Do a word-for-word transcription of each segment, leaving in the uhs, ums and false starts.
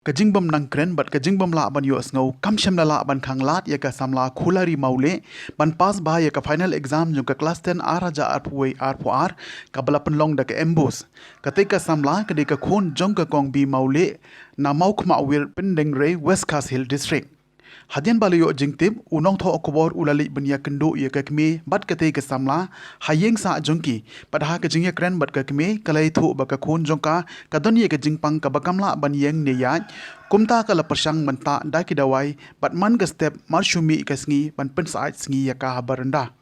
Ka jingbym nang kren bad ka jingbym lah ban ïohsngew kam shym la lah ban khanglad ïa ka samla Khulari Mawlieh ban pass bha ïa ka final exam jong ka klas ten ar hajar arphew wei arphew ar, kaba la pynlong da ka MBOSE. Katei ka samla ka dei ka khun jong ka Kong B Mawlieh na Mawkhmawir, Pyndengrei, West Khasi Hills District. Hadien ba la ïoh jingtip, u nongthoh khubor u la leit ban ïakynduh ïa ka kmie bad katei ka samla ha ïing sah jong ki. Bad ha ka jingïakren bad ka kmie, ka la ïathuh ba ka khun jong ka ka don ïa ka jingpang kaba kam lah ban ïeng ne ïaid. Kumta ka la pyrshang ban tah da ki dawai bad man ka step mar shu mih ka sngi ban pynsyaid sngi ïa ka ha baranda.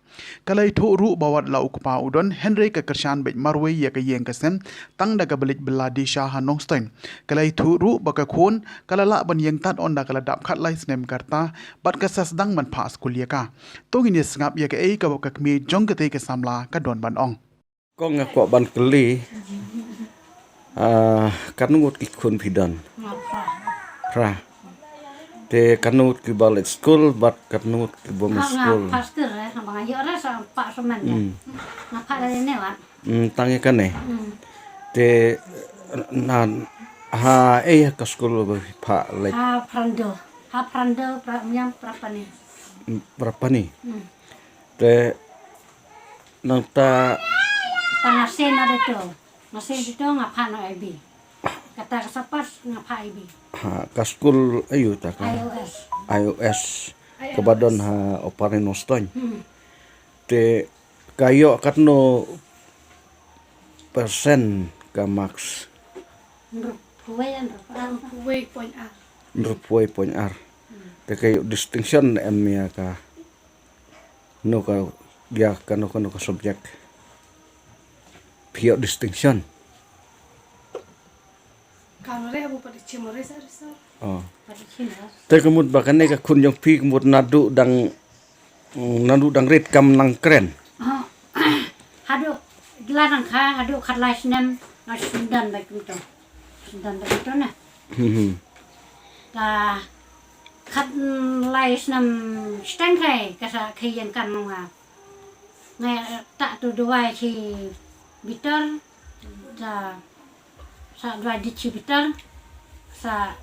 Ka la ïathuh ruh ba wat la u kpa u don, hynrei ka kyrshan beit marwei ïa ka ïing ka sem tang da kaba leit bylla dih sha ha Nongstoiñ. Ka la ïathuh ruh ba ka khun ka la lah ban ïeng tad ynda ka la dap khatlai snem ka rta bad ka sa sdang ban phah skul ïa ka. To ngin ïa sngap ïa kaei kaba ka kmie jong katei ka samla ka don ban ong. Kong, nga kwah ban kylli, ah, katno ngut ki khun phi don? Nga phra. Phra. Te katno ngut kiba leit skul bad katno ngut ki bym leit skul? Nga phah skul, eh, nga ba nga ïoh re sa phah smen, eh. Hmm. Nga phah lei ne wat. Hmm, tang ïa kane. Hmm. Te na, ha ei ka skul ba phi phah leit? Ha Phrando. Ha Phrando, pra, Miam, Prapani. Hmm, Prapani. Hmm. Te nangta. Tang nga seng na dei to. Nga seng dei to nga phah na I B. Kata ka sa pass nga phah I B. Ha, ka skul aiu ta ka? I O S. I O S. Kaba don ha Upper Nongstoiñ. Hmm. Te ka ïoh katno percent ka marks? Hynriewphew wei, hynriewphew ar. Hynriewphew wei point ar. Hynriewphew wei point ar. Hmm. Te ka ïoh distinction em ïa ka? No ka, ïa kano kano ka subject phi ïoh distinction? Ka nore abu pa di chim ore sa ore sa. Oh. Pa di chim ore. Te ka mut ba kane ka khun jong phi ka mut naduh dang, mm, naduh dang rit kam nang kren? Oh. Haduh, la nang kha, haduh khatlai snem, nga sdang bad kumto. Sdang bad kumto na. Hmm. Ta khatlai snem shiteng kai ka sa khie ïeng kam nga. Nga tah tu dawai shi bitar, ta sa dawai di shi bitar, sa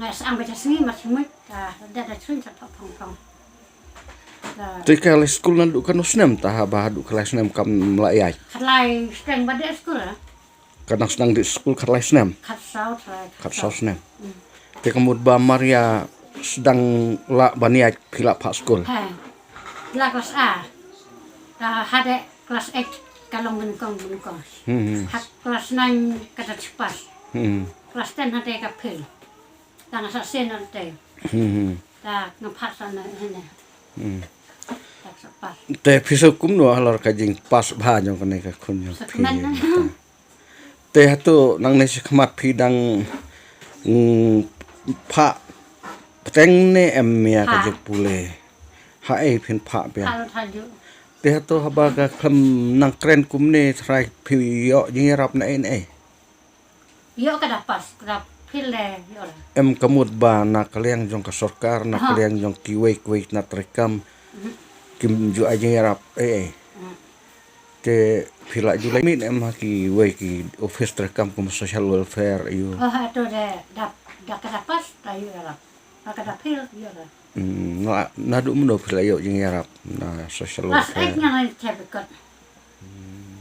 nga sa ang bacha sngi mar shi mut, ta da da chun sa phah phong phong. Ta te ka leit skul naduh kano snem ta haba haduh khatlai snem kam lah ïaid? Khatlai snem ba dei skul, eh? Ka dang sdang dih skul khatlai snem? Khatsaw, khatsaw. Khatsaw snem. Hmm. Te ka mut ba mar ïa sdang lah ban ïaid phi la phah skul? Hei. La klas ar. Ka hadeh klas eight ka long nyngkong nyngkong. Hmm, hmm. Ha klas nine ka da pass. Hmm. Klas ten hadeh ka fail. Tang sa sien nangta. Hmm, hmm. Ta nga phah sa na hene. Hmm. Ta sa pass. Te phi sa kumno halor ka jingpass bha jong kane ka khun jong phi? Sa kmen na. Te hato nangne shakhmat phi dang, mm, phah bteng ne em ïa ka jingpule? Ha ei phin phah biang? Phah lut hajuh. Te hato haba ka khlem nang kren kumne trai phi ïoh jingïarap na ei na ei? Ïoh ka da pass, ka da fail le ïoh le. Em ka mut ba na ka liang jong ka sorkar, na ka liang jong kiwei kiwei na treikam kim ju ai jingïarap ei ei. Hmm. Te phi la ju leit mih em ha kiwei ki office treikam kum social welfare ïa u? Oh, ha to de da, da ka da pass ta ïoh ïarap. Ha ka da fail ïoh ïarap. Hmm, na, naduh mynno phi la ïoh jingïarap na social welfare? Klas eight nga leit check record. Hmm.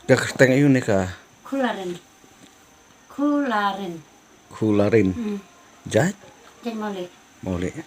Ka kyrteng aïu ne ka? Khularin. Khularin. Khularin. Hmm. Jait? Jait Mawlieh. Mawlieh.